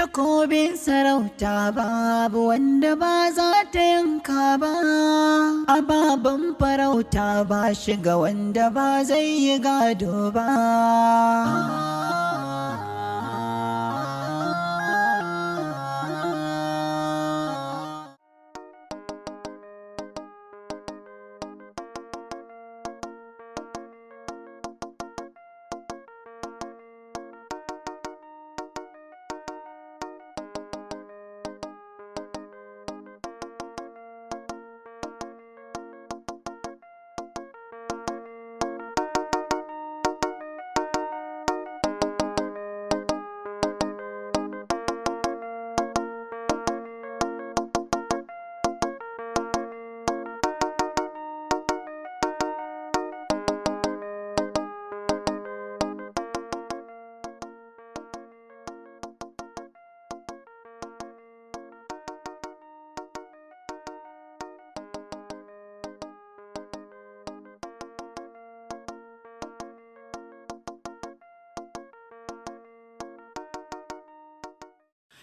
Takobin sarauta babu wanda ba za ta yanka ba, ababen farauta ba shiga wanda ba zai yi gado ba.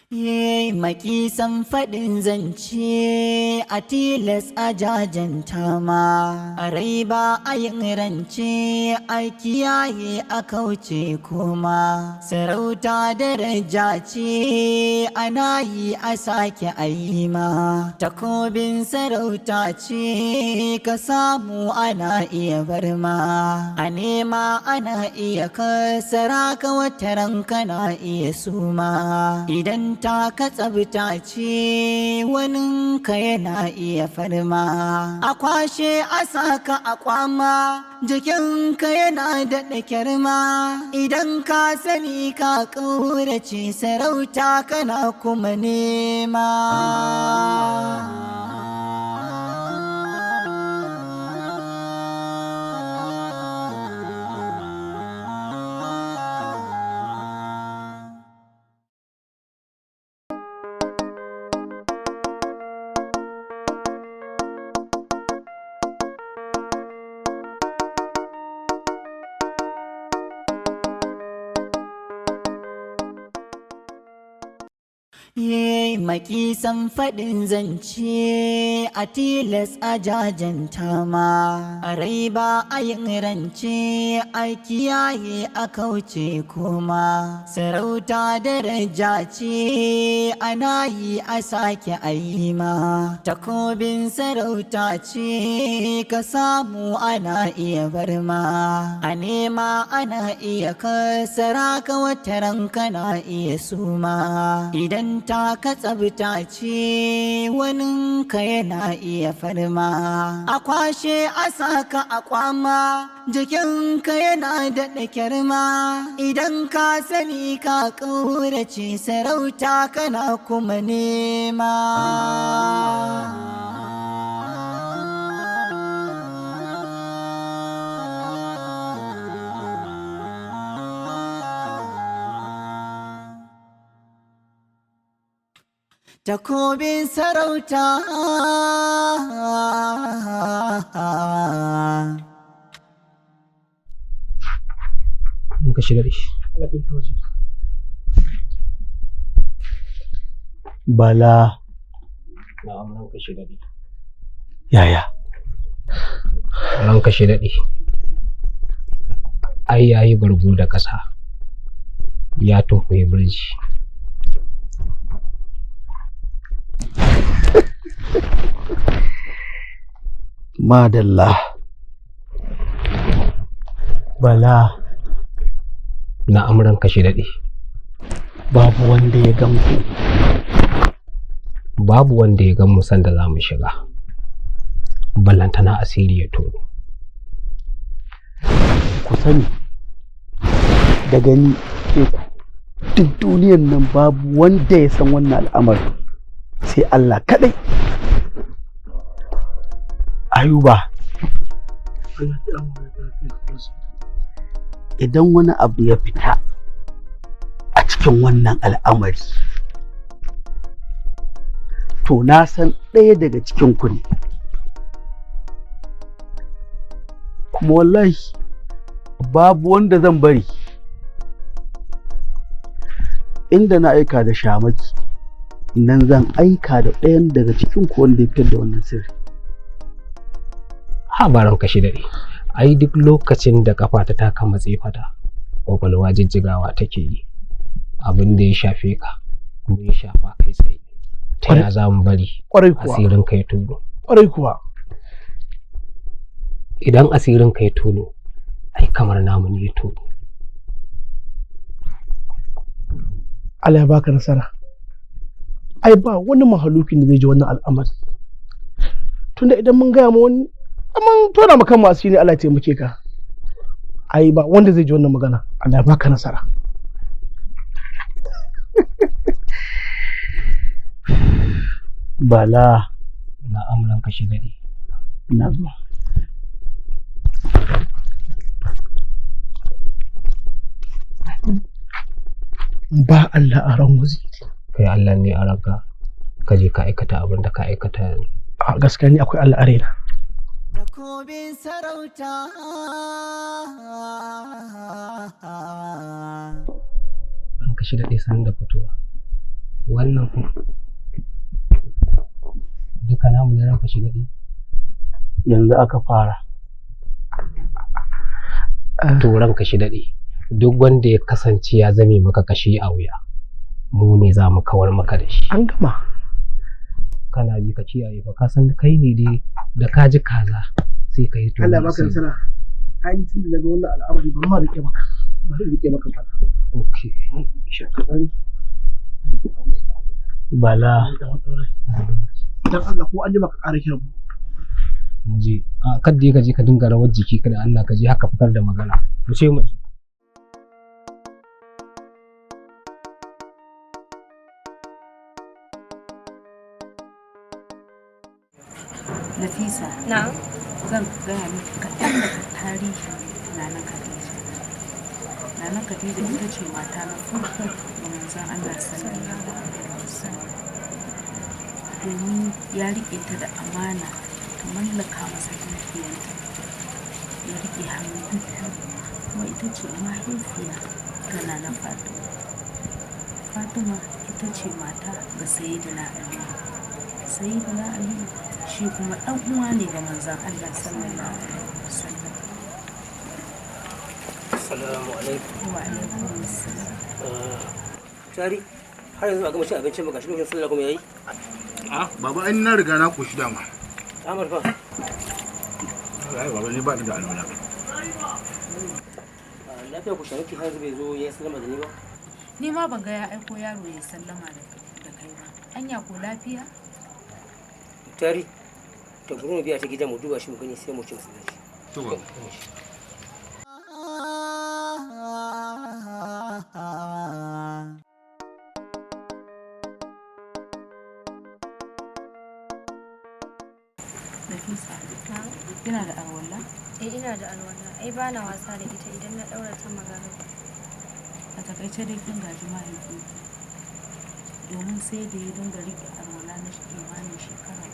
Ye makisan faɗin zance a tilas a jajanta ma, a rai ba a yin rance a kiyaye a kauce kuma. Sarauta daraja ce ana yi a sake ayi ma, takobin sarauta ce ka samu ana iya barma, a nema ana iya kasara ka wataran kana iya suma. Idan ta ka tsabta ce waninka yana iya farma, a kwashe a saka a kwama jikinka yana daɗa kyarma. Idan ka sani ka ƙaurace sarauta kana kuma nema. Ye makisan faɗin zance a tilas a jajanta ma, a rai ba a yin rance a kiyaye a kauce kuma. Sarauta daraja ce ana yi a sake ayi ma, takobin sarauta ce ka samu ana iya barma, a nema ana iya kasara ka wataran kana iya suma. Idan ta ka tsabta ce waninka yana iya farma, a kwashe a saka a kwama jikinka yana daɗa kyarma. Idan ka sani ka ƙaurace sarauta kana kuma nema. Takobin sarauta. In ka shiga da shi. Bala, Na'am, ranka shi daɗe. yaya? Ranka shi daɗe. Ai yayi bargo da ƙasa. Ya tunkuyi birji. Madalla. Bala, Na'am, ranka shi daɗe. babu wanda ya gamsu. Babu wanda ya gan mu sanda za mu shiga. Ballantana asiri ya tono. Ku sani, daga ni sai ku. Duk duniyan nan babu wanda ya san wannan al'amari sai Allah kaɗai. Ayuba, idan wani abu ya fita a cikin wannan al'amari, to na san ɗaya daga cikin ku ne. Kuma wallahi babu wanda zan bari. Inda na aika da Shamaki, nan zan aika da ɗayan daga cikin ku wanda ya fitar da wannan sirri. Ha, ba ranka shi daɗe. Ai duk lokacin da kafa ta taka matse fata, kwakwalwa jijjigawa take yi. Abin da ya shafe ka kuma ya shafa kai tsaye, ta ya za mu bari Kwarai kuwa. asirin ka ya tono? Kwarai kuwa. Idan asirin ka ya tono, ai kamar namu ne ya tono. Allah ya baka nasara. Ai ba wani mahalukin da zai ji wannan al'amari, tunda idan mun gaya ma wani, mun tona ma kanmu asiri. Allah ya taimake ka. Ai ba wanda zai ji wannan magana. Allah ya baka nasara. Bala. Na'am, ranka shi daɗe. Ina zuwa. Ba Allah a ran Waziri. Kai, Allah ne a ranka, ka je ka aikata abin da ka aikata yanzu. A gaskiya ni akwai Allah a raina. Takobin sarauta. Ranka shi daɗe, sanin da fitowa. Wannan ku duka namu ne, ranka shi daɗe. Yanzu aka fara. To, ranka shi daɗe, duk wanda ya kasance ya zame maka kashi a wuya, mu ne za mu kawar maka da shi. An gama. Kana ji, ka kiyaye fa. Ka san kai ne dai da ka ji kaza sai ka yi to. Allah ya baka nasara. Ai tun da daga wannan al'amari, bari ma rike maka, bari rike maka fara. Okay. Bala. Dan Allah ko an ji maka ƙara kiran mu. Mu je. A kadda ka je ka dinga rawar jiki, kada Allah ka je haka fitar da magana. Mu ce mu je. Nafisa. Na'am. Zan gaya miki kaɗan daga tarihin Nana Khadija. Nana Khadija ita ce mata na farko ga manzon Allah sallallahu alaihi wasallam. Domin ya riƙe ta da amana ta mallaka masa dukiyarta. Ya riƙe hannu biyu, kuma ita ce mahaifiya ga Nana Fatima. Fatima ita ce mata ga Sayyidina Ali. Sayyidina Ali shi kuma ɗan uwa ne ga manzon Allah sallallahu alaihi wasallam. Assalamu alaikum. Wa alaikum assalam. Tari, har yanzu ba gama cin abincin ba, gashi lokacin sallah kuma yayi. Ah, baba, ai na riga na koshi dama. Ahmad fa? Ai baba, ni ba ni da alwala. Lafiya ku Shamaki har yanzu bai zo ya sallama da ni ba? Ni ma ban ga ya aiko yaro ya sallama da kai ba. Anya ko lafiya? Tari, to bari mu biya ta gidan mu duba shi mu gani, sai mu ci masallaci. To baba. Nafisa, kina da alwala? Eh, ina da alwala. Ai ba na wasa da ita idan na ɗaura ta magariba. A takaice dai kin gaji mahaifinki. Domin sai da ya dinga riƙe alwala na kimanin shekara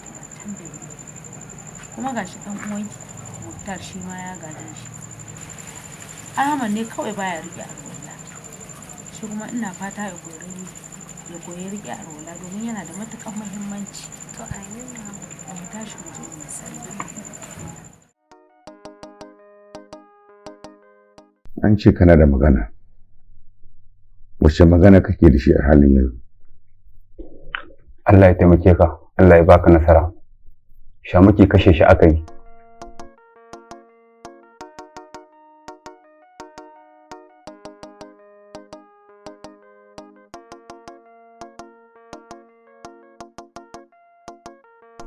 35. Kuma gashi ɗan uwanki Muktar shi ma ya gaje shi. Ahmad ne kawai baya riƙe alwala. Shi kuma ina fata ya koyi riƙe alwala domin yana da matuƙar muhimmanci. To amin, mama. Mu tashi mu je mu yi sallah. An ce kana da magana. Wace magana kake da shi a halin yanzu? Allah ya taimake ka, Allah ya baka nasara. Shamaki kashe shi aka yi.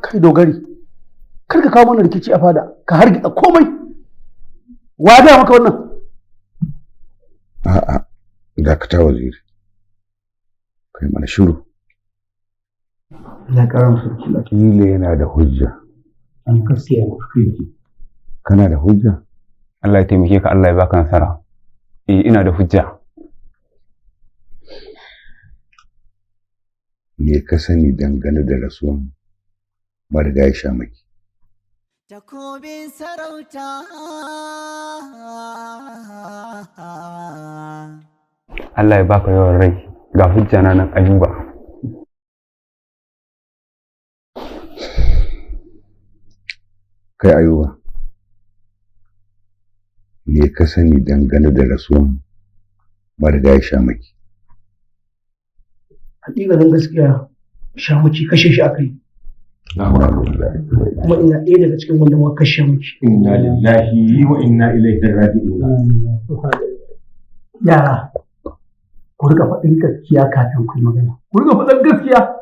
Kai dogari, kar ka kawo mana rikici a fada, ka hargitsa komai. Wa gaya maka wannan? A'a, dakata Waziri. Kai mana shiru. Allah ya kara masa sarki lafiya. Kila yana da hujja. An gaskiya. Kana da hujja? Allah ya taimake ka, Allah ya baka nasara. Eh, ina da hujja. Me ka sani dangane da rasuwan marigayi Shamaki? Takobin sarauta. Allah ya baka yawan rai. Ga hujja na nan, Ayuba. Kai Ayuba, me ka sani dangane da rasuwan marigayi Shamaki? Hakikanin gaskiya, Shamaki kashe shi aka yi. Kuma ina ɗaya daga cikin wanda muka kashe Shamaki. Inna lillahi wa inna ilaihi raji'un. Yara, ku rika faɗin gaskiya kafin ku yi magana. Ku rika faɗin gaskiya.